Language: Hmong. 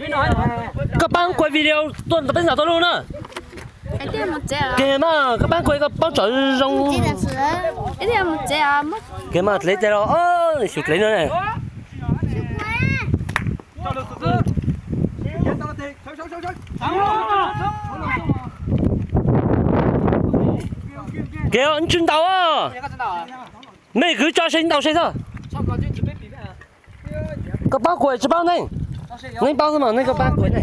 Koj pab kuaj video tuaj peb ntawm tuaj lub na. Kev mas koj pab kuaj koj paub tsawv zoo. Kev mas dlev tes los xyuv dlev no ne. Kev tsw ntaus, mej kwv tso se ntaus se xwb. Koj paub kuaj tsis paub neeg? Neeg paub xwb mas nej koj pab kuaj ne.